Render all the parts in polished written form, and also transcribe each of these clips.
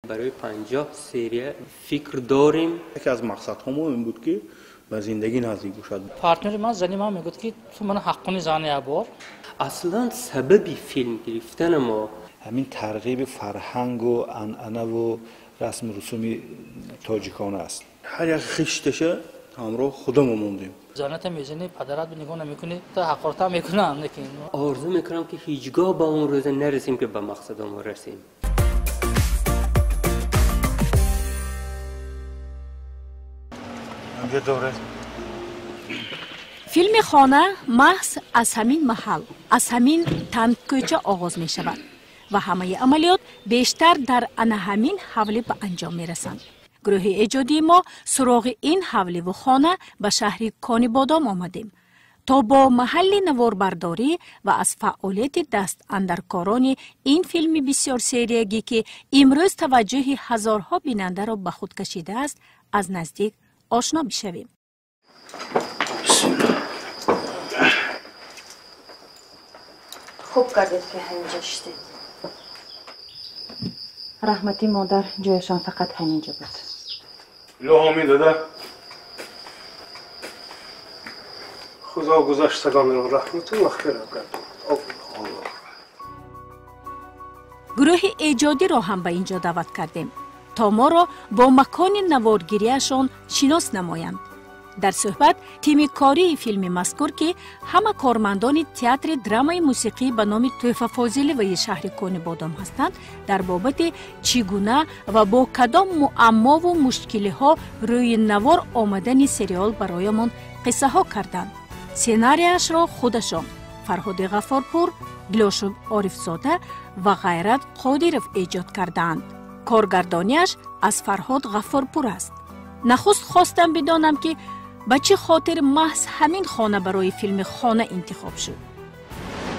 Барои 50 серия фикр дорем. Яке аз мақсадҳо мо ин буд, ки ба зиндагӣ наздик бошад. Партнери ман, зани ман мегӯяд, ки ту мана ҳаққони зани як бор. Аслан сабаби филм гирифтани мо ҳамин тарғиби фарҳангу анъанаву расму русуми тоҷикона аст. Ҳар як хишташа ҳамроҳ худамо мондем. Заната мезани, падарат нигоҳ намекунӣ, та ҳақората мекунам, лекин орзу мекунам, ки ҳеҷгоҳ ба он рӯза нарасем, ки ба мақсадамон расем. Филми «Хона» маҳз аз ҳамин маҳал, аз ҳамин тангкӯча оғоз мешавад ва ҳамаи амалиёт бештар дар ана ҳамин ҳавлӣ ба анҷом мерасанд. Гурӯҳи эҷодии мо суроғи ин ҳавливу хона ба шаҳри Конибодом омадем, то бо маҳалли наворбардорӣ ва аз фаъолияти дастандаркорони ин филми бисёрсериягӣ, ки имрӯз таваҷҷӯҳи ҳазорҳо бинандаро ба худ кашидааст, аз наздик ошно бишавем. Хуб кардед, ки ҳаминҷо шиштед. Раҳмати модар, ҷояшон фақат ҳаминҷо буд. Илоҳомин, дада. Худо гузаштагонро раҳмату мағфират гардонад. Гурӯҳи эҷодиро ҳам ба ин ҷо даъват кардем, то моро бо макони наворгирияшон шинос намоянд. Дар суҳбат тими кории филми мазкур, ки ҳама кормандони театри драмаи мусиқӣ ба номи Тӯҳфа Фозиловаи шаҳри Конибодом ҳастанд, дар бобати чӣ гуна ва бо кадом муаммову мушкилиҳо рӯи навор омадани сериал бароямон қиссаҳо карданд. Сценарияшро худашон Фарҳоди Ғаффорпур, Дилошуб Орифзода ва Ғайрат Қодиров эҷод кардаанд. Коргардонияш аз Фарҳод Ғаффорпур аст. Нахуст хостам бидонам, ки ба чӣ хотир маҳз ҳамин хона барои филми «Хона» интихоб шуд.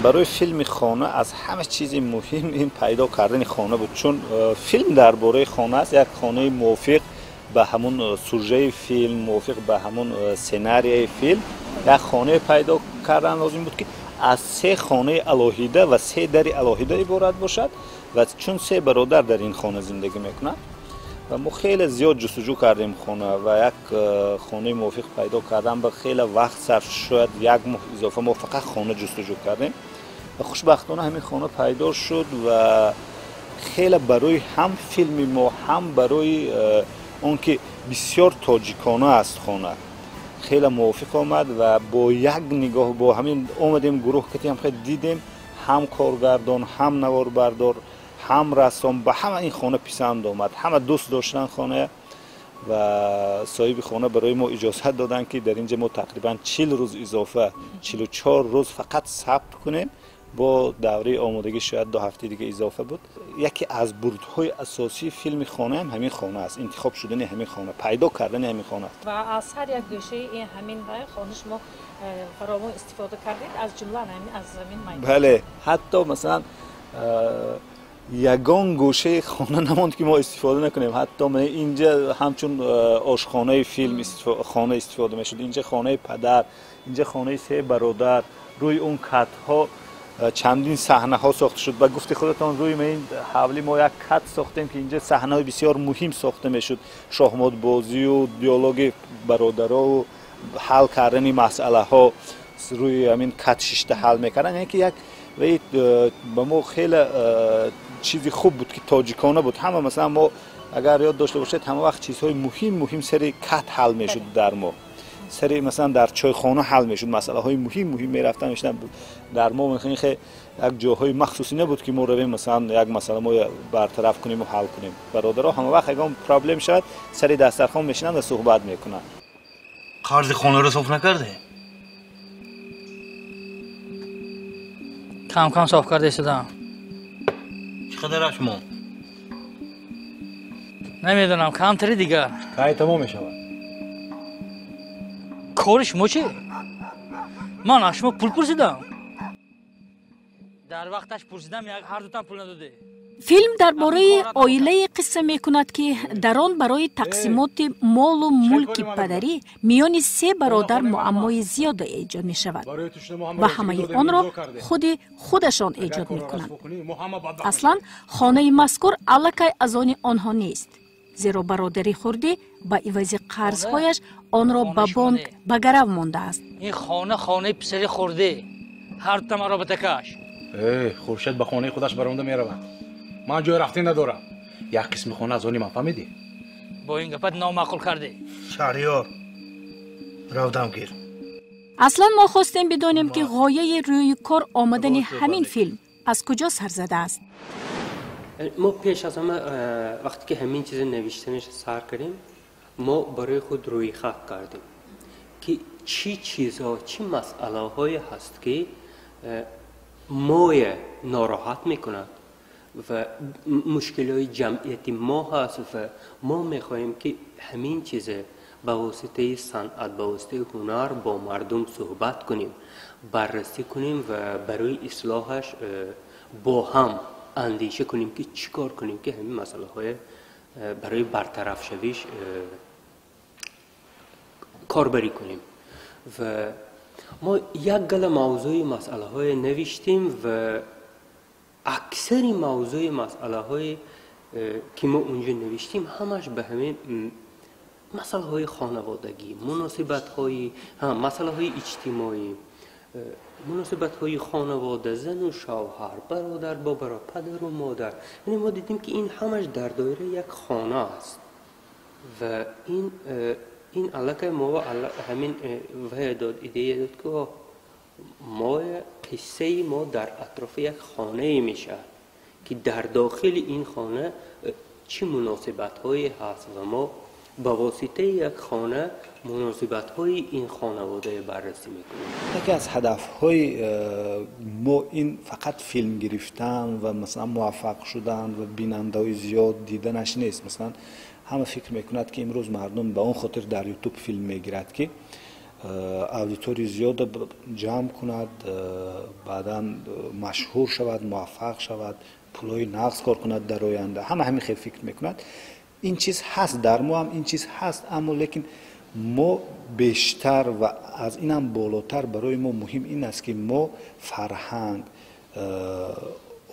Барои филми «Хона» аз ҳама чизи муҳим ин пайдо кардани хона буд, чун филм дар бораи хона аст. Як хонаи мувофиқ ба ҳамун сюжаи филм, мувофиқ ба ҳамун сценарияи филм, як хонае пайдо кардан лозим буд, ки аз се хонаи алоҳида ва се дари алоҳида иборат бошад, ва чун се бародар дар ин хона зиндагӣ мекунанд. Ва мо хеле зиёд ҷустуҷӯ кардем хона ва як хонаи мувофиқ пайдо кардан ба хеле вақт сарф, шояд як моҳ изофа мо фақат хона ҷустуҷӯ кардем ва хушбахтона ҳамин хона пайдо шуд. Ва хеле барои ҳам филми мо, ҳам барои он ки бисёр тоҷикона аст хона, хеле мувофиқ омад. Ва бо як нигоҳ, бо ҳамин омадем, гурӯҳ катиам хеле дидем, ҳам коргардон, ҳам наворбардор, ҳам рассом, ба ҳама ин хона писанд омад, ҳама дӯст доштанд хона. Ва соҳиби хона барои мо иҷозат доданд, ки дар инҷа мо тақрибан 40 рӯз изофа, 44 рӯз фақат сабт кунем. Бо давраи омодагӣ шояд 2 ҳафтаи дига изофа буд. Яке аз бурдҳои асосии филми «Хонаам» ҳамин хона аст, интихоб шудани ҳамин хона, пайдо кардани ҳамин хона аст. Ва аз ҳар як гӯшаи ин ҳамин хона шумо фаровон истифода кардед, аз ҷумла аз ҳамин майдон. Бале, ҳатто масалан ягон гӯшаи хона намонд, ки мо истифода накунем. Ҳатто инҷа ҳамчун ошхонаи филм хона истифода мешуд, инҷа хонаи падар, инҷа хонаи се бародар. Рӯи он катҳо чандин саҳнаҳо сохта шуд. Ба гуфти худатон, рӯи ин ҳавли мо як кат сохтем, ки инҷа саҳнаҳои бисёр муҳим сохта мешуд: шоҳмотбозию диалоги бародарову ҳал кардани масъалаҳо рӯи ҳамин кат шишта ҳал мекарданд. Яъне ки як ба мо хеле чизи хуб буд, ки тоҷикона буд ҳама. Масалан, мо агар ёд дошта бошед, ҳама вақт чизҳои муҳим муҳим сари кат ҳал мешуд дар мо, сари масалан дар чойхона ҳал мешуд масъалаҳои муҳим муҳим мерафтан мешуданд. Дар мо як ҷоҳои махсусӣ набуд, ки мо равем, масалан, як масъала мо бартараф кунем ва ҳал кунем. Бародаро ҳама вақт ягон проблем шавад, сари дастархон мешинанд ва суҳбат мекунанд. Қарзи хонаро соф накарде? Кам кам соф карда истодам. Чӣ қадараш монд? Намедонам, камтари дигар. Кай тамом мешавад? Кори шумо чӣ? Ман аз шумо пул пурсидам. Дар вақташ пурсидам, як ҳар дутан пул надодӣ. Филм дар бораи оилае қисса мекунад, ки дар он барои тақсимоти молу мулки падарӣ миёни се бародар муаммои зиёде эҷод мешавад ва ҳамаи онро худи худашон эҷод мекунанд. Аслан хонаи мазкур аллакай аз они онҳо нест, зеро бародари хурдӣ ба ивази қарзҳояш онро ба бонк ба гарав мондааст. Ин хона хонаи писари хурдӣ, ҳар маро ба такаш. Хуршед ба хонаи худаш баромада меравад. Ман ҷои рафтан надорам. Як қисми хона аз они ман, фаҳмидӣ? Бо ин гапат номаъқул кардӣ. Шаҳриёр, равдам гир. Аслан мо хостем бидонем, ки ғояи рӯи кор омадани ҳамин филм аз куҷо сар задааст. Мо пеш аз ҳама, вақте ки ҳамин чиза навиштанаш сар кардем, мо барои худ рӯйхат кардем, ки чӣ чизҳо, чӣ масъалаҳое ҳаст, ки моя нороҳат мекунад ва мушкилиҳои ҷамъияти мо ҳаст ва мо мехоҳем, ки ҳамин чизе ба воситаи санъат, ба воситаи ҳунар бо мардум суҳбат кунем, баррасӣ кунем ва барои ислоҳаш бо ҳам андеша кунем, ки чӣ кор кунем, ки ҳамин масъалаҳое барои бартарафшавиш корбарӣ кунем. Ва мо як гала мавзӯи масъалаҳое навиштем ва аксари мавзӯи масъалаҳое, ки мо унҷо навиштем, ҳамаш ба ҳамин масъалаҳои хонаводагӣ, муносибатҳои, масъалаҳои иҷтимоӣ, муносибатҳои хонавода, зану шавҳар, бародар бо бародар, падару модар. Яъне мо дидем, ки ин ҳамаш дар доираи як хона аст ва ин аллакай мо ҳамин вая дод, идея дод, ки мо қиссаи мо дар атрофи як хонае мешавад, ки дар дохили ин хона чӣ муносибатҳое ҳаст ва мо ба воситаи як хона муносибатҳои ин хонаводае баррасӣ мекунем. Яке аз ҳадафҳои мо ин фақат филм гирифтан ва масалан муваффақ шудан ва бинандаҳои зиёд диданаш нест. Масалан, ҳама фикр мекунад, ки имрӯз мардум ба он хотир дар Ютуб филм мегирад, ки аудиторияи зиёда ҷамъ кунад, баъдан машҳур шавад, муваффақ шавад, пулҳои нағз кор кунад дар оянда. Ҳама ҳамин хел фикр мекунад. Ин чиз ҳаст, дар мо ҳам ин чиз ҳаст, аммо лекин мо бештар ва аз инам болотар барои мо муҳим ин аст, ки мо фарҳанг,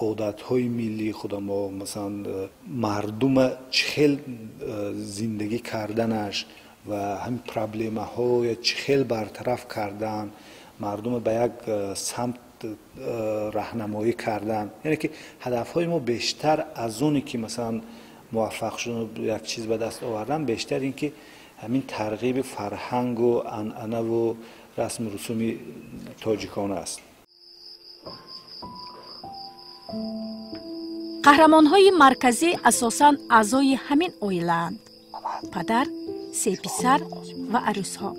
одатҳои миллии худамо, масалан, мардума чӣ хел зиндагӣ карданаш ва ҳамин проблемаҳоя чӣ хел бартараф кардан, мардума ба як самт раҳнамоӣ кардан. Яъне ки ҳадафҳои мо бештар аз оне ки масалан муваффақ шудан, як чиз ба даст овардан, бештар ин ки ҳамин тарғиби фарҳангу анъанаву расму русуми тоҷикона аст. Қаҳрамонҳои марказӣ асосан аъзои ҳамин оилаанд: падар, се писар ва арӯсҳо.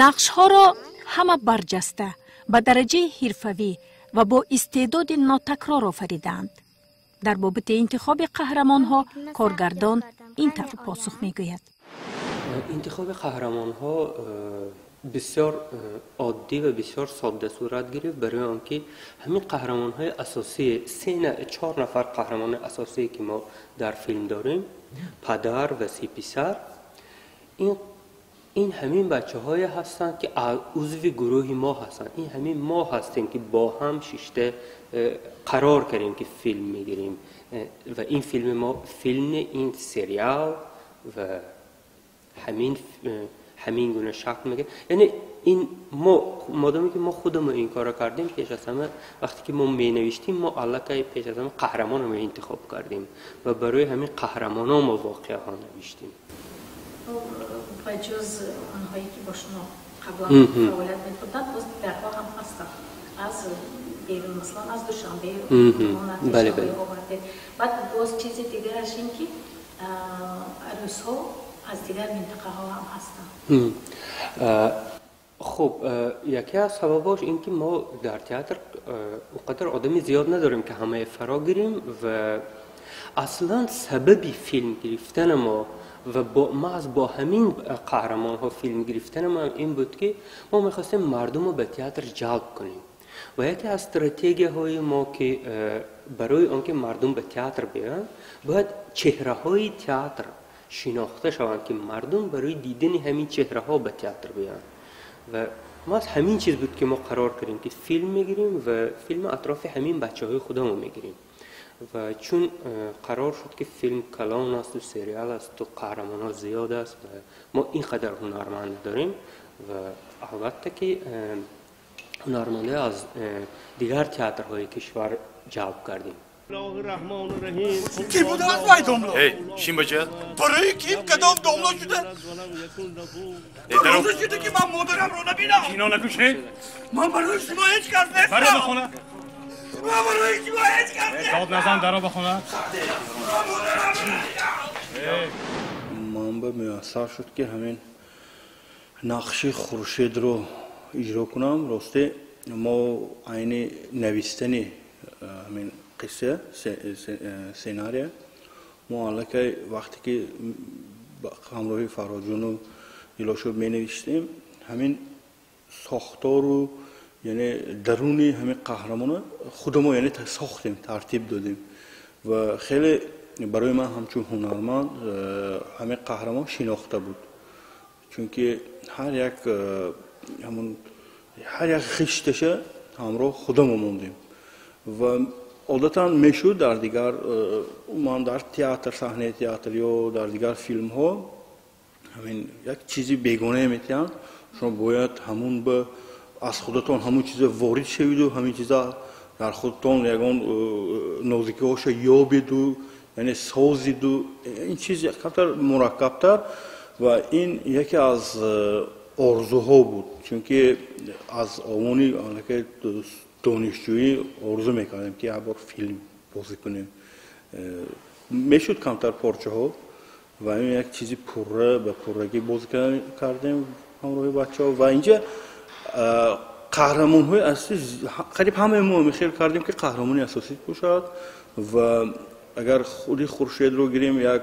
Нақшҳоро ҳама барҷаста, ба дараҷаи ҳирфавӣ ва бо истеъдоди нотакрор офаридаанд. Дар бобати интихоби қаҳрамонҳо коргардон ин тавр посух мегӯяд. Интихоби қаҳрамонҳо бисёр оддӣ ва бисёр содда сурат гирифт, барои он ки ҳамин қаҳрамонҳои асосии се, чор нафар қаҳрамони асосие, ки мо дар филм дорем, падар ва се писар, ин ҳамин бачаҳое ҳастанд, ки узви гурӯҳи мо ҳастанд. Ин ҳамин мо ҳастем, ки бо ҳам шишта қарор кардем, ки филм мегирем ва ин филми мо, филми ин сериал ва ҳамин гуна шакл мегирад. Яъне ин мо модоме ки мо худамон ин корро кардем, пеш аз ҳама, вақте ки мо менавиштем, мо аллакай пеш аз ҳама қаҳрамонро интихоб кардем ва барои ҳамин қаҳрамонон мо воқеаҳо навиштем. Ба ҷуз онҳое, ки бо шумо қаблан фаъолият мебурданд, боз дигарҳо ҳам ҳастанд аз берун, масалан, аз Душанбе овардед. Баъд боз чизи дигараш ин ки арӯсҳо аз дигар минтақаҳо ҳам ҳастанд. Хуб, яке аз сабабҳош ин ки мо дар театр он қадар одами зиёд надорем, ки ҳамаи фаро гирем. Ва аслан сабаби филм гирифтани мо ва маҳз бо ҳамин қаҳрамонҳо филм гирифтани мо ин буд, ки мо мехостем мардумро ба театр ҷалб кунем. و یکی از استراتژی های ما که برای آنکه مردم به تئاتر بیایند باید چهره های تئاتر شناخته شوند که مردم برای دیدن همین چهره ها به تئاتر بیایند. و ما از همین چیز بود که ما قرار کردیم که فیلم میگیریم و فیلم اطراف همین بچه های خودمون میگیریم. و چون قرار شد که فیلم کلان است و سریال است و قهرمان ها زیاد است و ما اینقدر هنرمند داریم و البته که هنرمنده از دیگر تئاترهای کشور جلب کردیم. کی بوده از وای داملا؟ ای شین بچه؟ برای کیم کدام داملا شده؟ روزه شده که من مادرم رو نبینم. اینا نکوشه؟ من برای شما هیچ کس نیستم. برو به خونه. من برای شما هیچ کس نیستم. داد نزن درو به خونه. من به میسر شد که همین نقش خورشید رو اجرا کنم. راسته ما عین نویستنی همین قصه سناریو ما الکی وقتی که همراهی فرهاد و دلاشو می نوشتیم همین ساختار و یعنی درونی همین قهرمان خودمون یعنی ساختیم، ترتیب دادیم و خیلی برای من همچون هنرمند همین قهرمان شناخته بود، چون که هر یک همون هر یک خشتشه همراه خودمون موندیم و عادتا میشد در دیگر من در تئاتر صحنه تئاتر یا در دیگر فیلم ها همین یک چیزی بیگانه میتیان، شما باید همون به از خودتون همون چیز وارد شوید و همین چیزا در خودتون یگان نازکی هاشو یابید و یعنی سازید و این چیز کمتر مرکبتر و این یکی از آرزوها بود، چون که از آوانی که دانشجویی آرزو میکردیم که یک بار فیلم بازی کنیم. میشد کمتر پارچه ها و این یک چیزی پره به پرگی بازی کردیم همراه بچه ها و اینجا قهرمان های اصلی قریب همه ما میخیل کردیم که قهرمانی اساسی باشد و اگر خودی خورشید رو گیریم یک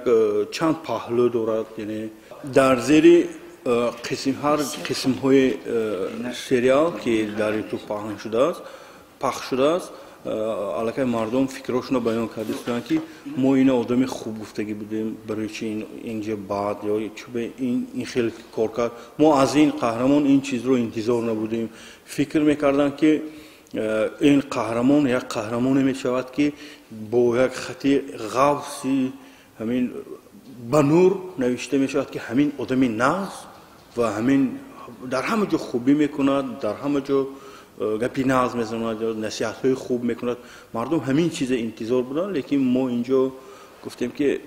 چند پهلو دارد، یعنی در زیر قسم هر قسم های سریال که در یوتیوب پخش شده است الکی مردم فکرشون رو بیان کرده بودند که ما این آدم خوب گفتگی بودیم برای چی اینجا بعد یا چه به این خیلی کار کرد، ما از این قهرمان این چیز رو انتظار نبودیم. فکر میکردن که این قهرمان یک قهرمان میشود که با یک خطی غوصی همین به نور نوشته میشود که همین آدم نغز و همین در همه جا خوبی میکند، در همه جا گپی نغز میزند یا نصیحت های خوب میکند. مردم همین چیز انتظار بودن، لیکن ما اینجا گفتیم که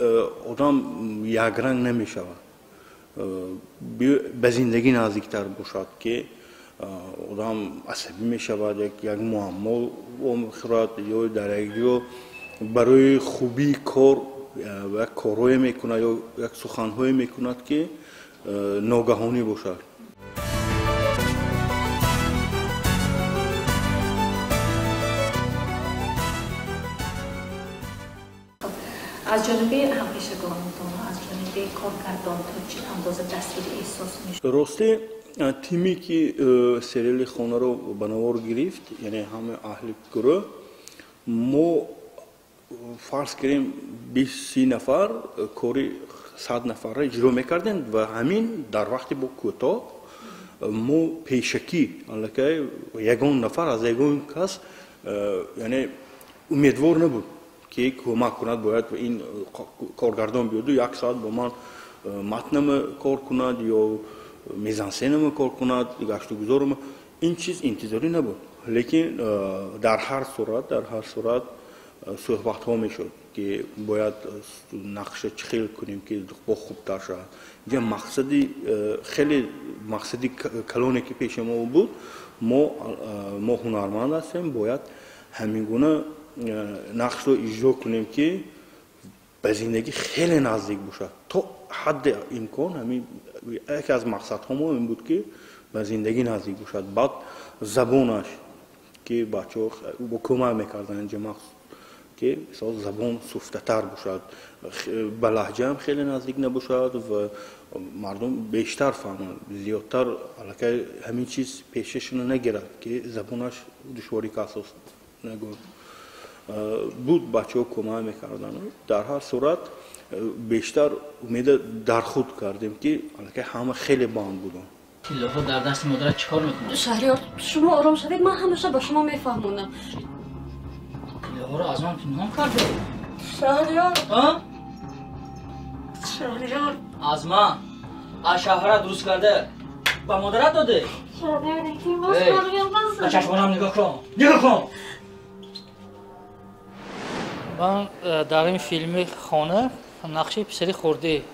آدم یک رنگ نمیشود، به زندگی نزدیکتر باشد که آدم عصبی میشود، یک معما میخورد یا در یک جا برای خوبی کار یک کارهای میکند یا یک سخنهای میکند که ناگهانی باشد. از جانب همپیشگانتان، از جانب کارگردان تا چه اندازه دستگیری احساس میشه؟ راستی تیمی که سریال خانه رو به نوار گرفت، یعنی همه اهل گروه، ما فرض کردیم 20-30 نفر کاری 100 نفر را اجرا میکردند و همین در وقتی با کوتاه ما پیشکی الکی یگان نفر از یگان کس یعنی امیدوار نبود که کمک کند، باید این کارگردان بیاد و یک ساعت با من متنم کار کند یا میزانسنم کار کند، گشت و گذارم، این چیز انتظاری نبود. لیکن در هر صورت صحبت ها میشد که باید نقشه چخیل کنیم که با خوبتر شد. اینجا مقصدی خیلی مقصدی کلانی که پیش ما بود، ما هنرمند هستیم، باید همین گونه نقش رو اجرا کنیم که به زندگی خیلی نزدیک باشد تا حد امکان. همین یکی از مقصدها ما این بود که به زندگی نزدیک باشد. بعد زبانش که بچه ها با کمک میکردن اینجا، ки мисол забон суфтатар бошад, ба лаҳҷаам хеле наздик набошад ва мардум бештар фаҳманд, зиёдтар аллакай ҳамин чиз пешашона нагирад, ки забонаш душворӣ касос нагӯ. Буд, бачаҳо кӯмак мекарданд. Дар ҳар сурат бештар умеда дар худ кардем, ки аллакай ҳама хеле банд буданд. Тиллоҳо дар дасти модарат чӣ кор мекунад? Шаҳриёр, шумо ором шавед, ман ҳамаша ба шумо мефаҳмонам. Тиллоҳоро аз ман пинҳон карде? Шаҳриёр! Шаҳриёр! Аз ман, аз шавҳарат дуруст карда, ба модарат доде? Шаҳриёр, илтимос, ба чашмонам нигоҳ кун, нигоҳ кун! Ман дар ин филми хона нақши писари хурди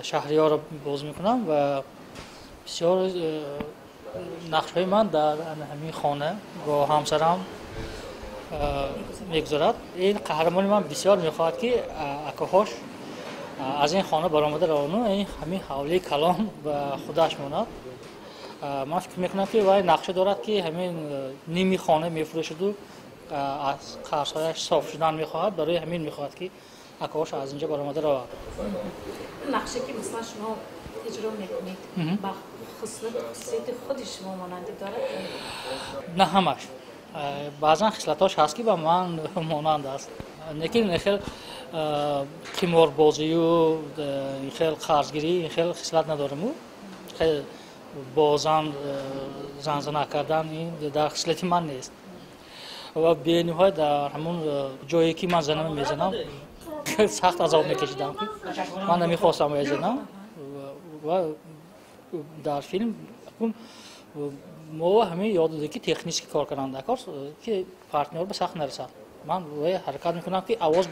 Шаҳриёрро боз мекунам ва бисёр нақшҳои ман дар ҳамин хона бо ҳамсарам мегузарад. Ин қаҳрамони ман бисёр мехоҳад, ки акаҳош аз ин хона баромада равону ин ҳамин ҳавлии калон ба худаш монад. Ман фикр мекунам, ки вай нақша дорад, ки ҳамин ними хона мефурӯшаду аз қарзҳояш соф шудан мехоҳад. Барои ҳамин мехоҳад, ки акаҳош аз инҷо баромада равад. Нақше ки масалан шумо иҷро мекунед, ба хусусияти худи шумо монандӣ дорад? На ҳамаш. Баъзан хислатҳош ҳаст, ки ба ман монанд аст, лекин ин хел қиморбозию ин хел қарзгирӣ, ин хел хислат надораму. Хел бо зан занзана кардан ин дар хислати ман нест. Ва бениҳоят дар ҳамон ҷое ки ман занама мезанам, сахт азоб мекашидам, ки ман намехостам мезанам. Ва дар филм мо ҳамин ёд додем, ки технически кор кардан дар кор, ки партнёр ба сахт нарасад. Ман вай ҳаракат мекунам, ки овоз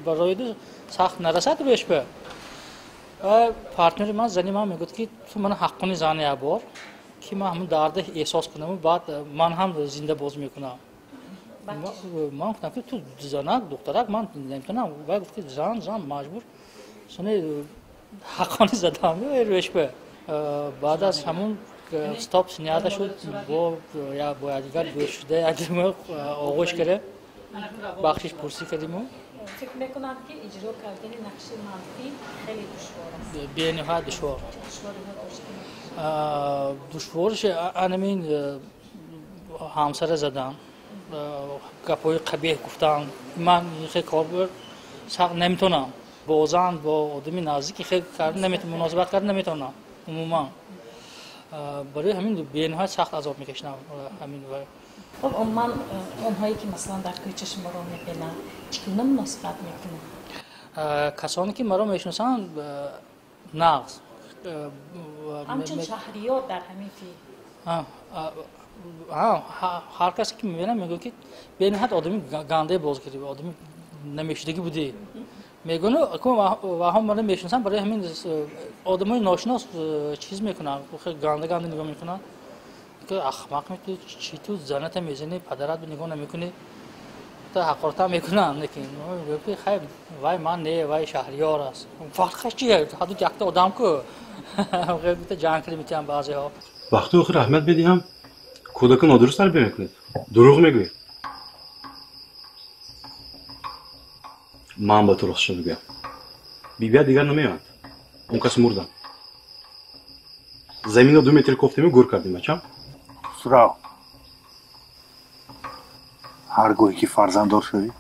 бароиду сахт нарасад рӯяш ба. Партнёри ман, зани ман мегӯяд, ки ту мана ҳаққони зани як бор, ки ман ҳамин дарда эҳсос кунаму баъд ман ҳам зинда боз мекунам. Ман гуфтам, ки ту занак, духтарак, ман наметавонам. Вай гуфт, ки зан, зан маҷбур. Сони ҳаққони задам рӯяш ба. Баъд аз ҳамун стоп снята шуд, бо якдигар дӯст шуда, якдигарро оғӯш карда, бахшиш пурсӣ кардиму. Фикр мекунам, ки иҷро кардани нақши манфӣ хеле душвор аст. Бениҳоят душвор. Душвориш анамин ҳамсара задан, гапҳои қабеҳ гуфтан. Ман хел кор сахт наметавонам. Бо зан, бо одами наздик хел муносибат карда наметавонам умуман. Барои ҳамин бениҳоят сахт азоб мекашидам ҳамин. Хуб, умуман онҳое ки масалан дар кӯча шуморо мебинанд, чӣ гуна муносибат мекунанд? Касоне ки маро мешиносанд, нағз. Ҳамчун Шаҳриёр дар ҳамин филм. Ҳар касе ки мебинам, мегӯяд, ки бениҳоят одами гандае боз кардӣ, одами намешудагӣ будӣ. Мегӯяну ваҳо маро мешиносанд, барои ҳамин одамои ношинос чиз мекунанд, ганда ганда нигоҳ мекунанд, ки ахмақ мету, чӣ ту заната мезанӣ, падарат нигоҳ намекунӣ, ҳақоратам мекунанд. Лекин ки хай, вай ман не, вай Шаҳриёр аст. Фарқаш чие? Ҳадуд якта одам ку. Ҷанг кардем метиҳам баъзеҳо. Вақти охир аҳамият медиҳам, кӯдака нодуруст тарбия мекунед, дурӯғ мегӯед. Ман ба ту росташо мегӯям, бибият дигар намеояд, он кас мурданд. Заминро 2 метр кофтему гӯр кардем, бачам. Хусрав, ҳар гоҳе ки фарзанддор шавӣ,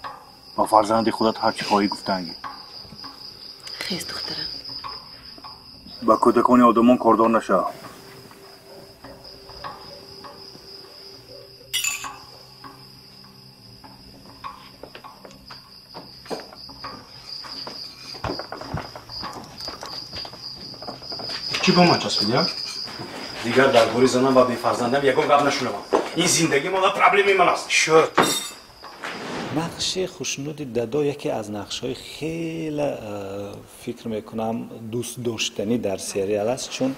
ба фарзанди худат ҳар чӣ хоҳӣ гуфтангӣ. Хез, духтарам. Ба кӯдакони одамон кордор нашав. Чӣ ба ман часпидӣ? Дигар дар бораи занам ва бефарзандам ягон гап нашунавам. Ин зиндагӣ мана проблемаи ман аст. Шуд. Нақши Хушнуди дадо яке аз нақшҳои хеле, фикр мекунам, дӯстдоштанӣ дар сериал аст, чун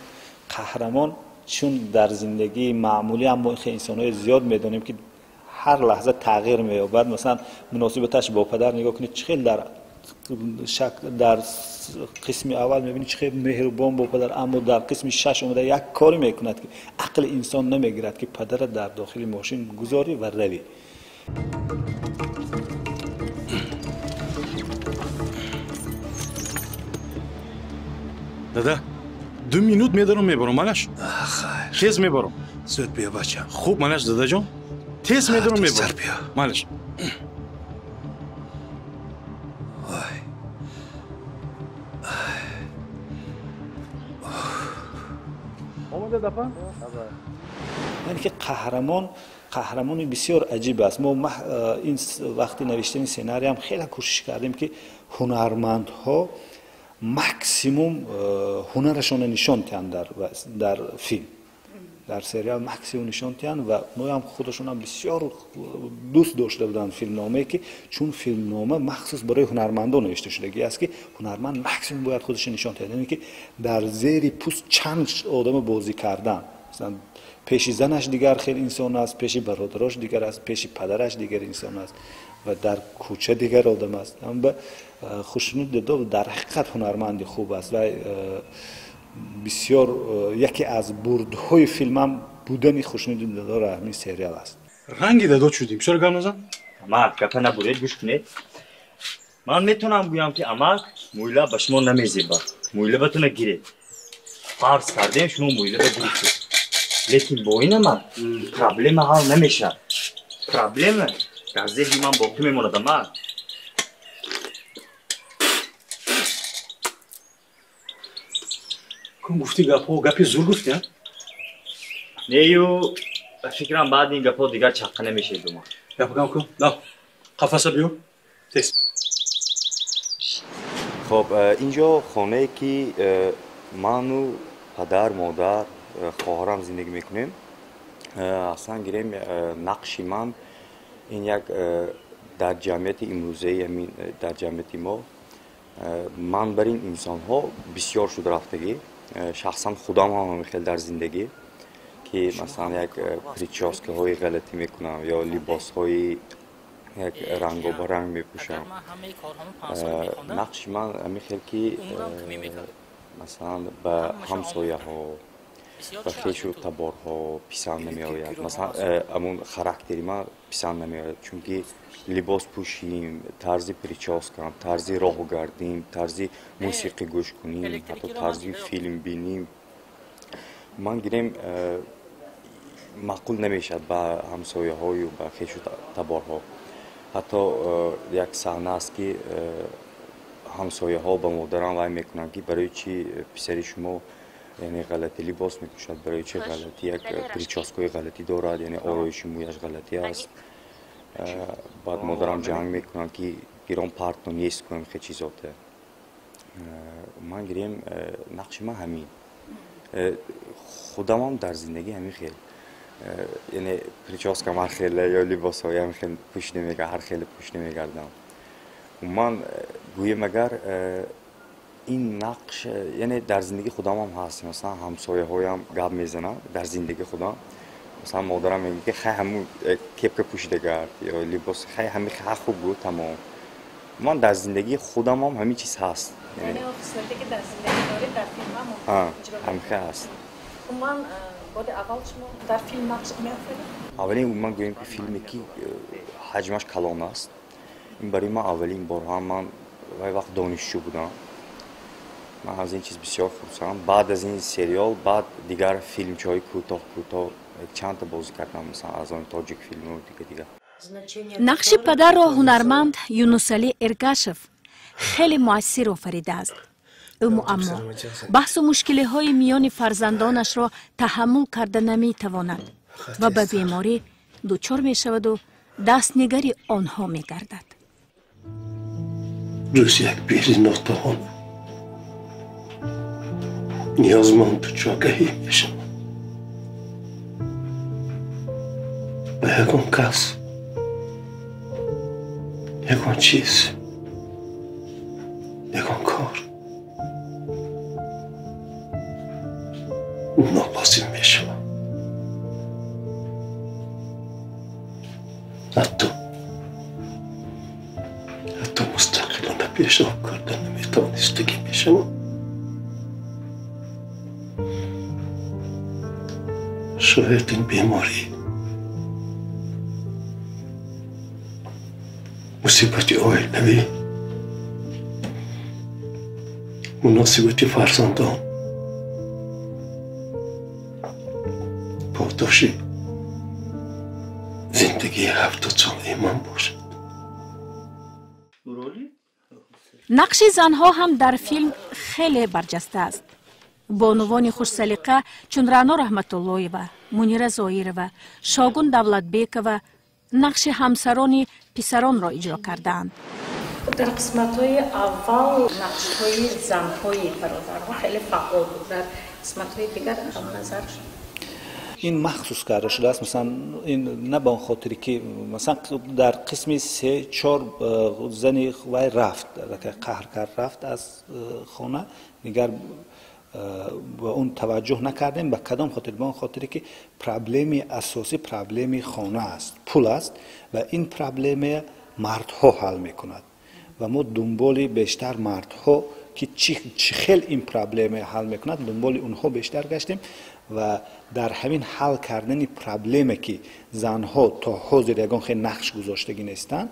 қаҳрамон, чун дар зиндагии маъмулӣ ҳам мо хеле инсонҳои зиёд медонем, ки ҳар лаҳза тағйир меёбад. Масалан, муносибаташ бо падар нигоҳ кунед, чӣ хел дар қисми аввал мебинед, чӣ хел меҳрубон бо падар, аммо дар қисми шаш омада як коре мекунад, ки ақли инсон намегирад, ки падара дар дохили мошин гузорӣ ва равӣ. Дада, 2 минут медорам мебарам, манаш? Хайр. Тез мебарам. Зуд биё бачам. Хуб, манаш дадаҷон. Тез медорам мебарам. Тезтар биё. Манаш. Ой. Омада дапа? Яъне ки қаҳрамон қаҳрамони бисёр аҷиб аст. Мо ин вақти навиштани сценариям хеле кӯшиш кардем, ки ҳунармандҳо максимум ҳунарашонро нишон диҳанд дар филм, дар сериал максимум нишон диҳанд ва оноям худашонам бисёр дӯст дошта буданд филмномае, ки чун филмнома махсус барои ҳунармандон навишта шудагӣ аст, ки ҳунарманд максимум бояд худашро нишон диҳад, яъне ки дар зери пӯст чанд одама бозӣ кардан. Масалан, пеши занаш дигар хел инсон аст, пеши бародарош дигар аст, пеши падараш дигар инсон аст ва дар кӯча дигар одам аст. Аммо Хушнуд Дедов дар ҳақиқат ҳунарманди хуб аст ва бисёр яке аз бурдҳои филмам будани Хушнуди Дедов ҳамин сериал аст. Ранги дадо шудем. Чаро гап назан? Амак, гапа набуред, гӯш кунед. Ман метавонам гӯям, ки амак, мӯйла ба шумо намезебад. Мӯйлабатона гиред. Фарз кардем, шумо мӯйлаба гирифтед. Лекин бо ин амак проблема ҳал намешавад. Проблема дар зеҳни ман боқӣ мемонад, амак. Кун гуфти гапҳо, гапи зур гуфти, а? Нею, ба фикрам баъди ин гапҳо дигар чаққа намешавед ба ман. Гапа кам кун. На, қафаса биё. Тез. Хоб, инҷо хонае ки ману падар, модар, хоҳарам зиндагӣ мекунем. Аслан гирем, нақши ман ин як дар ҷамъияти имрӯзаи, ҳамин дар ҷамъияти мо ман бар ин инсонҳо бисёр шуд рафтагӣ. Шахсан худам ҳам ҳамин хел дар зиндагӣ, ки масалан як прическаҳои ғалатӣ мекунам ё либосҳои як рангобаранг мепӯшам. Нақши ман ҳамин хел, ки масалан ба ҳамсояҳо, ба хешу таборҳо писанд намеояд. Масалан, ҳамун характери ман писанд намеояд, чунки либос пӯшим, тарзи прическам, тарзи роҳ гардим, тарзи мусиқӣ гӯш куним, ҳатто тарзи филм биним, ман гирем маъқул намешавад ба ҳамсояҳою ба хешу таборҳо. Ҳатто як саҳна аст, ки ҳамсояҳо ба модарам вай мекунанд, ки барои чи писари шумо, яъне ғалатӣ либос мепӯшад, барои чи ғалатӣ як прическаҳои ғалатӣ дорад, яъне ороиши мӯяш ғалатӣ аст. Баъд модарам ҷанг мекунанд, ки гирон парто нест кунам хе чизоте. Ман гирем, нақши ман ҳамин. Худамам дар зиндагӣ ҳамин хел, яъне прическам ҳар хеле ё либосҳои ҳамин хел пӯш намега, ҳар хеле пӯш намегардам. Ман гӯем агар ин нақш, яъне дар зиндагии худамам ҳаст. Масалан, ҳамсояҳоям гап мезананд дар зиндагии худам. Масалан, модарам мегӯяд, ки хай ҳамун кепка пӯшида гард ё либос, хай ҳами ха хуб буд, тамом. Ман дар зиндагии худамам ҳамин чиз ҳаст. Яъне он хислате ки дар зиндагӣ доред, дар филм ҳам иҷро ҳамин хел ҳаст. Умуман, бори аввал шумо дар филм нақш меофаред? Аввалин, ман гӯем ки филме ки ҳаҷмаш калон аст, ин барои ман аввалин бор. Ҳам ман вай вақт донишҷӯ будам. Ман аз ин чиз бисёр хурсандам. Баъд аз ин сериал, баъд дигар филмчаҳои кӯтоҳ кӯтоҳ чандта бозӣ кардам, масалан аз он тоҷик филму дига дига. Нақши падарро ҳунарманд Юнусалӣ Эргашев хеле муассир офаридааст. Ӯ муаммо, баҳсу мушкилиҳои миёни фарзандонашро таҳаммул карда наметавонад ва ба беморӣ дучор мешаваду дастнигари онҳо мегардад. Рӯз як пири нотавон ниёзманду чогаҳӣ мешавам. Ба ягон кас, ягон чиз, ягон кор нолозим мешавам. Ҳатто мустақилона пешрав карда наметавонистагӣ мешавам. Шояд ин беморӣ мусибати оилавӣ Муносибати фарзандон подоши зиндагии 70-солаи ман бошад. Нақши занҳо ҳам дар филм хеле барҷаста аст. Бонувони хушсалиқа чун Раъно Раҳматуллоева, Мунира Зоирова, Шогун Давлатбекова нақши ҳамсарони писаронро иҷро кардаанд. Дар қисматҳои аввал нақшҳои занҳои бародарҳо хеле фаъол буд, дар қисматҳои дигар назар шуд. Ин махсус карда шудааст, масалан, ин на ба он хотире ки масалан дар қисми 3-4 зани вай рафт, қаҳр кард, рафт аз хона, дигар ба он таваҷҷӯҳ накардем. Ба кадом хотир? Ба он хотире ки проблеми асосӣ проблеми хона аст, пул аст ва ин проблеме мардҳо ҳал мекунад ва мо дунболи бештар мардҳо ки чӣ хел ин проблеме ҳал мекунад, дунболи онҳо бештар гаштем ва дар ҳамин ҳал кардани проблеме ки занҳо то ҳозир ягон хел нақш гузоштагӣ нестанд,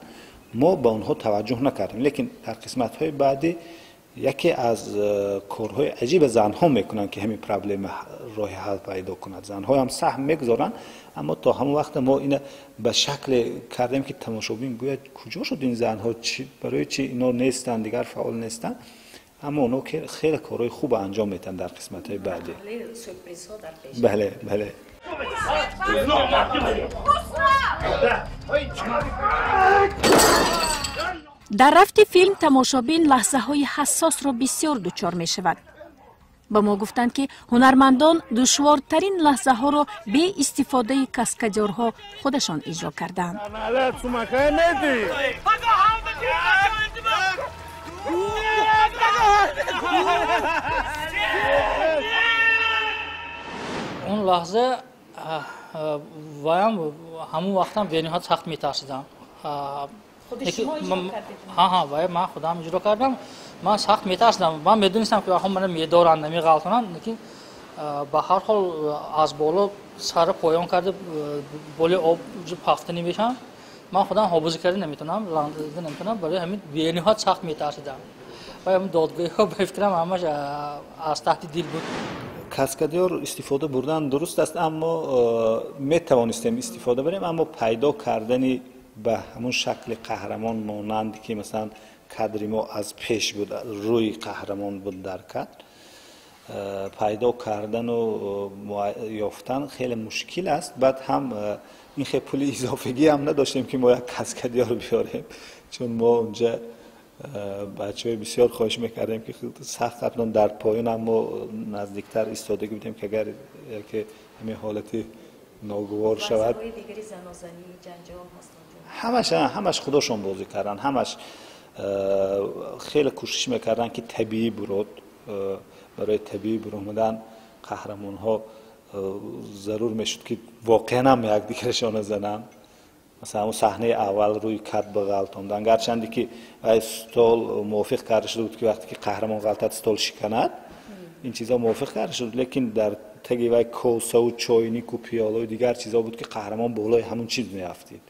мо ба онҳо таваҷҷӯҳ накардем. Лекин дар қисматҳои баъдӣ яке аз корҳои аҷиба занҳо мекунанд ки ҳамин проблема роҳи ҳал пайдо кунад. Занҳоям саҳм мегузоранд, аммо то ҳамон вақт мо ина ба шакле кардем ки тамошобин гӯяд куҷо шуд ин занҳо, барои чи ино нестанд, дигар фаъол нестанд. Аммо онҳо хеле корҳои хуб анҷом медиҳанд дар қисматҳои баъдӣ. Бале, бале. Дар рафти филм тамошобин лаҳзаҳои ҳассосро бисёр дучор мешавад. Ба мо гуфтанд, ки ҳунармандон душвортарин лаҳзаҳоро бе истифодаи каскадёрҳо худашон иҷро кардаанд. Он лаҳза ваям ҳамон вақтам бениҳоят сахт метарсидам. Ҳа, ман худам иҷро кардам. Ман сахт метарсидам. Ман медонистам, ки мана медоранд, намеғалтонанд, лекин ба ҳар ҳол аз боло сара поён карда боли об пафта намешавам. Ман худам ҳобузӣ карда наметавонам, ланзида наметавонам. Барои ҳамин бениҳоят сахт метарсидам. Ва ҳамин додгоҳиҳо ба фикрам ҳамаш аз таҳти дил буд. Каскадёр истифода бурдан дуруст аст, аммо метавонистем истифода барем, аммо пайдо кардани ба ҳамон шакли қаҳрамон монанд ки масалан кадри мо аз пеш буд, рӯи қаҳрамон буд дар кадр, пайдо кардану ёфтан хеле мушкил аст. Баъд ҳам ин хел пули изофагӣ ҳам надоштем ки мо як каскадёр биёрем, чун мо унҷа бачаҳои бисёр хоҳиш мекардем ки сахт қаблан дар поён ҳам мо наздиктар истодагӣ будем ки агар яке ҳамин ҳолати ногувор шавад. Ҳамаш худошон бозӣ карданд, ҳамаш хеле кӯшиш мекарданд ки табиӣ бурод. Барои табиӣ буромадан қаҳрамонҳо зарур мешуд ки воқеан ҳам якдигарашона зананд. Масалан, он саҳнаи аввал рӯи кат бағалтондан, гарчанде ки вай стол мувофиқ карда шуда буд ки вақте ки қаҳрамон ғалтад стол шиканад, ин чизо мувофиқ карда шуд, лекин дар таги вай косаву чойнику пиёлаю дигар чизо буд ки қаҳрамон болои ҳамон чиз меафтид,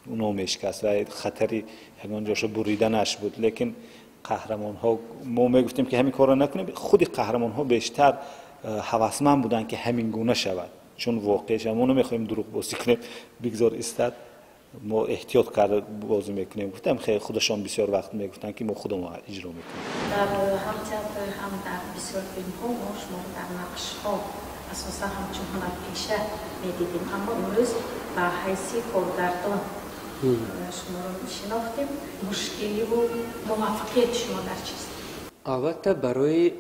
оно мешикаст ва хатари ягон ҷошо буриданаш буд. Лекин қаҳрамонҳо мо мегуфтем ки ҳамин корро накунем, худи қаҳрамонҳо бештар ҳавасманд буданд ки ҳамин гуна шавад, чун воқеаш мо намехоҳем дурӯғ бозӣ кунем, бигзор истад, мо эҳтиёт карда бозӣ мекунем. Гуфтам хеле худашон бисёр вақт мегуфтанд ки мо худамон иҷро мекунем. Дар ҳам театр, ҳам дар бисёр филмҳо мо шуморо дар нақшҳо асосан ҳамчун ҳунарпеша медидем, аммо имрӯз ба ҳайси коргардон шуморо шинохтем. Мушкиливу муваффақияти шумо дар чист? Албатта, барои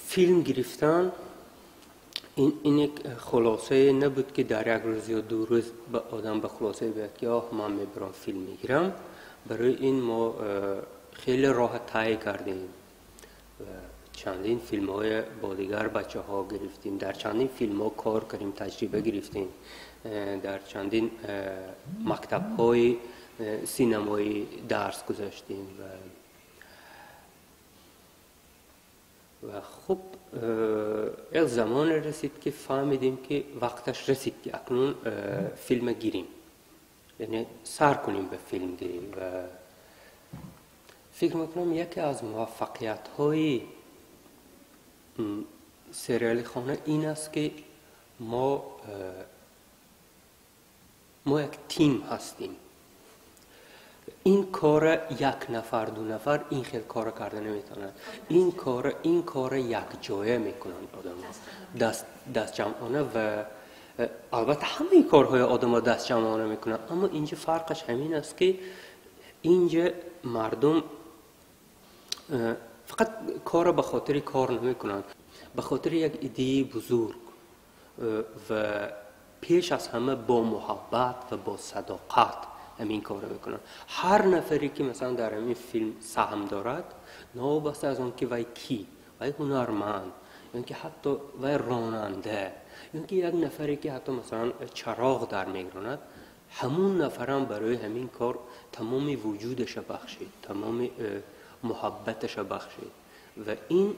филм гирифтан ин як хулосае набуд ки дар як рӯз ё ду рӯз одам ба хулосае биёяд ки оҳ, ман мебарам филм мегирам. Барои ин мо хеле роҳа тай кардем. Чандин филмҳои бо дигар бачаҳо гирифтем, дар чандин филмҳо кор кардем, таҷриба гирифтем, дар чандин мактабҳои синамоӣ дарс гузаштем ва хуб як замоне расид ки фаҳмидем ки вақташ расид ки акнун филм гирим, яъне сар кунем ба филмгирӣ. Ва فکر میکنم یکی از موفقیت های سریال خانه این است که ما یک تیم هستیم. این کار یک نفر دو نفر این خیلی کار کرده نمیتونن. این کار یک جایه میکنن آدم ها، دست جمعانه، و البته همه کارهای آدم ها دست جمعانه میکنن، اما اینجا فرقش همین است که اینجا مردم فقط کار به خاطر کار نمیکنن، به خاطر یک ایده بزرگ و پیش از همه با محبت و با صداقت همین کار میکنن. هر نفری که مثلا در همین فیلم سهم دارد، نابسته از آن که وی کی، وی هنرمند، یا که حتی وی راننده، یا که یک نفری که حتی مثلا چراغ در میگراند، همون نفرم برای همین کار تمام وجودش بخشید، تمام محبتش بخشید، و این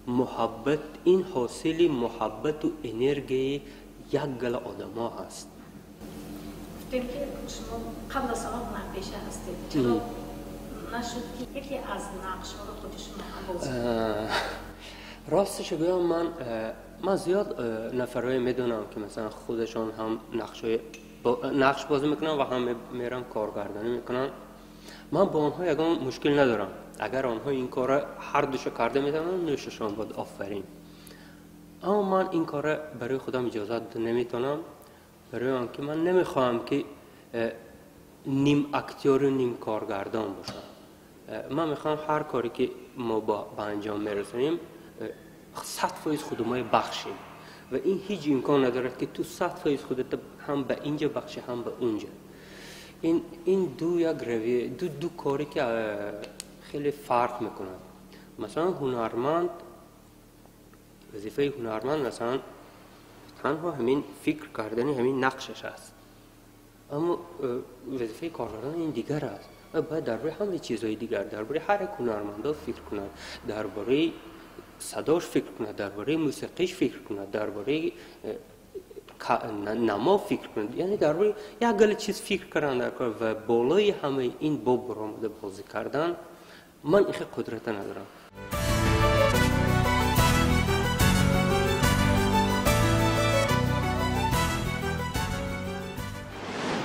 محبت، این حاصل محبت و انرژی یک گله آدم ها هست. گفتیم که شما قبل از آن هنرپیشه هستید، چرا نشد که یکی از نقش ها رو خود شما هم بازی کنید؟ راستش گویم من زیاد نفرهای میدونم که مثلا خودشان هم نقش بازی میکنن و هم میرن کارگردانی میکنن. من با آنها یگان مشکل ندارم. اگر آنها این کار هر دوشو کرده میتونن، نوششان باید آفرین. اما من این کار برای خودم اجازه نمیتونم، برای آنکه من نمیخواهم که نیم اکتیور و نیم کارگردان باشم. من میخوام هر کاری که ما با انجام میرسونیم 100% خودمای بخشیم، و این هیچ امکان ندارد که تو 100% خودت هم به اینجا بخشی هم به اونجا. این دو یک رویه، دو کاری که خیلی فرق میکنند. مثلا هنرمند، وظیفه هنرمند مثلا تنها همین فکر کردن همین نقشش است، اما وظیفه کارگردان این دیگر است. باید درباره همه چیزهای دیگر، درباره هر یک هنرمند فکر کند، درباره صداش فکر کند، درباره موسیقیش فکر کند، درباره نما فکر کند، یعنی درباره یک گله چیز فکر کردن و بالای همه این با برآمده بازی کردن، من این قدرت ندارم.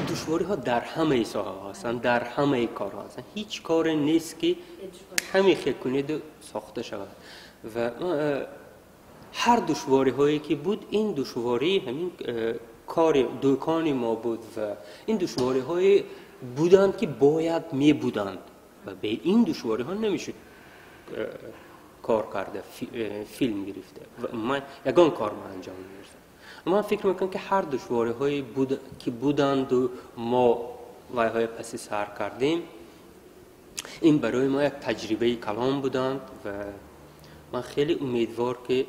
دشواری ها در همه ساحه هستند، در همه کارها هستند. هیچ کار نیست که همه خیلی کنید ساخته شود، و هر دشواری هایی که بود، این دشواری همین کار دکان ما بود و این دشواری های بودند که باید می بودند و به این دشواری ها نمیشه کار کرده، فیلم گرفته و من یگان کار ما انجام نمیرسم. من فکر میکنم که هر دشواری های که بودند و ما وای پسی سر کردیم، این برای ما یک تجربه کلان بودند و من خیلی امیدوار که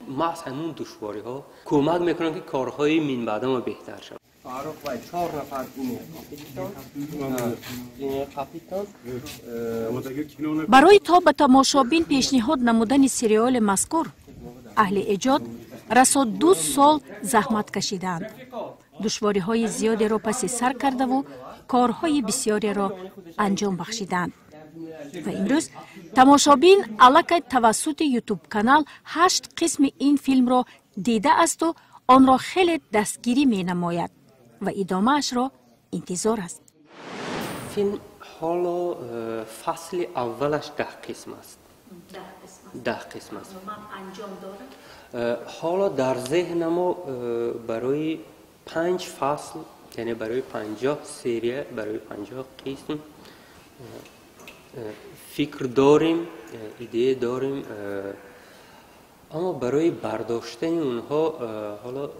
ما از همون دشواری ها کمک میکنم که کارهای من بعد ما بهتر شود. فرخ و 4 نفر барои то ба тамошобин пешниҳод намудани сериали мазкур аҳли эҷод расо 2 сол заҳмат кашидаанд, душвориҳои зиёдеро паси сар кардаву корҳои бисёреро анҷом бахшидаанд ва имрӯз тамошобин аллакай тавассути ютуб-канал 8 қисми ин филмро дидаасту онро хеле дастгирӣ менамояд ва идомаашро интизор аст. Филм ҳоло фасли аввалаш 10 қисм аст. 10 қисм аст. ҳоло дар зеҳна мо барои 5 фасл, яъне барои 50 серия, барои 50 қисм фикр дорем, идея дорем, аммо барои бардоштани онҳо ҳоло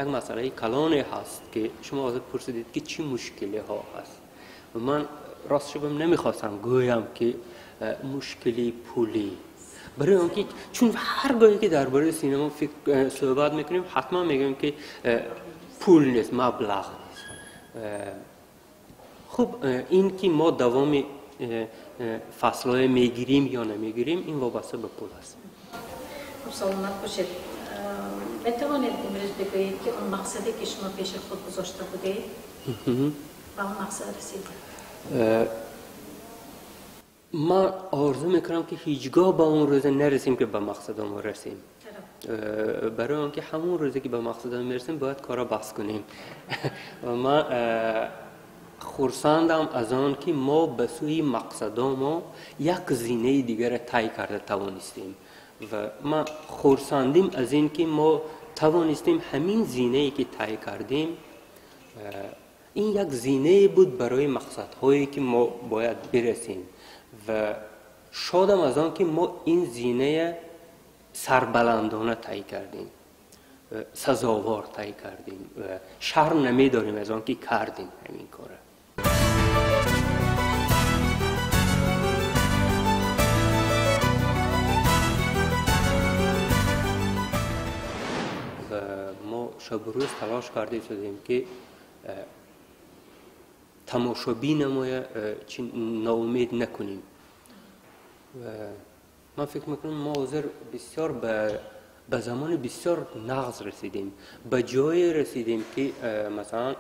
як масъалаи калоне ҳаст ки шумо ҳозир пурсидед ки чӣ мушкилиҳо ҳаст. Ман рост шудам намехостам гӯям ки мушкили пулӣ, барои он ки чун ҳар гоҳе ки дар бораи синема суҳбат мекунем, ҳатман мегӯем ки пул нест, маблағ нест. Хуб, ин ки мо давоми фаслҳое мегирим ё намегирим, ин вобаста ба пул аст. Саломат бошед. Метавонед имрӯз бигӯед ки он мақсаде ки шумо пеши худ гузошта будед, ба он мақсад расидед? من آرزو میکنم که هیچگاه به اون روز نرسیم که به مقصدمون رسیم. برای آنکه همون روزی که به مقصدمون میرسیم باید کارا بس کنیم. و من خرسندم از آن که ما به سوی مقصدمون یک زینه دیگر طی کرده توانستیم و ما خرسندیم از این که ما توانستیم همین زینه که طی کردیم، این یک زینه بود برای مقصدهایی که ما باید برسیم و شادم از آن که ما این زینه سربلندانه طی کردیم، سزاوار طی کردیم و شرم نمیداریم از آن که کردیم همین کاره. و ما شب و روز تلاش کرده شدیم که تماشابین ما ناامید نکنیم و من فکر میکنم ما حاضر بسیار به زمان بسیار نغز رسیدیم، به جای رسیدیم که مثلا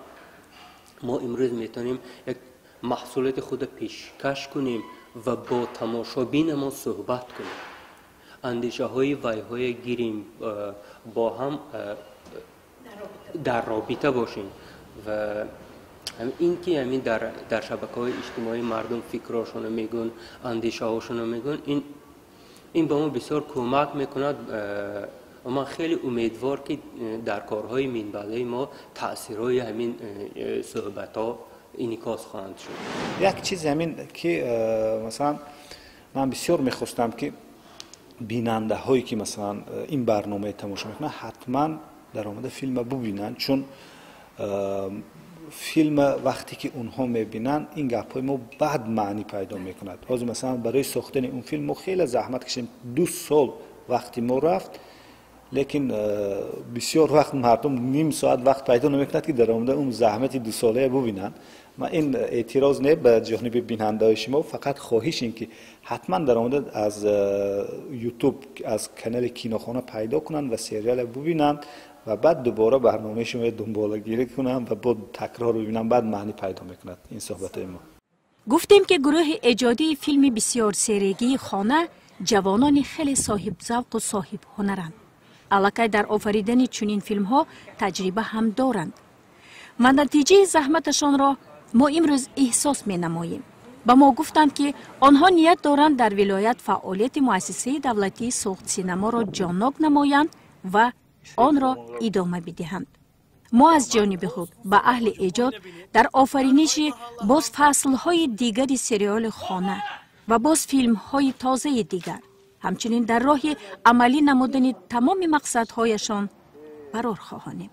ما امروز میتونیم یک محصولات خود پیشکش کنیم و با تماشابین ما صحبت کنیم، اندیشه های وای های گیریم، با هم در رابطه باشیم و این که همین در شبکه‌های اجتماعی مردم فکراشون رو میگن، اندیشه هاشون رو میگن، این به ما بسیار کمک میکند و من خیلی امیدوار که در کارهای منبعی ما تاثیرهای همین صحبت ها انعکاس خواهند شد. یک چیز همین که مثلا من بسیار میخواستم که بیننده هایی که مثلا این برنامه تماشا میکنن حتما در آمده فیلم ببینن، چون فیلم وقتی که اونها میبینن این گپ‌های ما بعد معنی پیدا میکند. باز مثلا برای ساختن اون فیلم ما خیلی زحمت کشیدیم، 2 سال وقتی ما رفت، لیکن بسیار وقت مردم نیم ساعت وقت پیدا نمیکند که در آمده اون زحمت 2 ساله ببینن. ما این اعتراض نه به جانب بیننده های شما، فقط خواهش این که حتما در آمده از یوتیوب از کانال کینوخانه پیدا کنن و سریال ببینن و بعد دوباره برنامه شما دنبالگیری کنم و بعد تکرار ببینم، بعد معنی پیدا میکند این صحبت ما. گفتیم که گروه ایجادی فیلم بسیار سریگی خانه جوانان خیلی صاحب ذوق و صاحب هنرند. аллакай дар офаридани чунин филмҳо таҷриба ҳам доранд ва натиҷаи заҳматашонро мо имрӯз эҳсос менамоем. Ба мо гуфтанд, ки онҳо ният доранд дар вилоят фаъолияти муассисаи давлатии Суғдсинаморо ҷоннок намоянд ва онро идома бидиҳанд. Мо аз ҷониби худ ба аҳли эҷод дар офариниши боз фаслҳои дигари сериали хона ва боз филмҳои тозаи дигар, ҳамчунин дар роҳи амалӣ намудани тамоми мақсадҳояшон барор хоҳонем.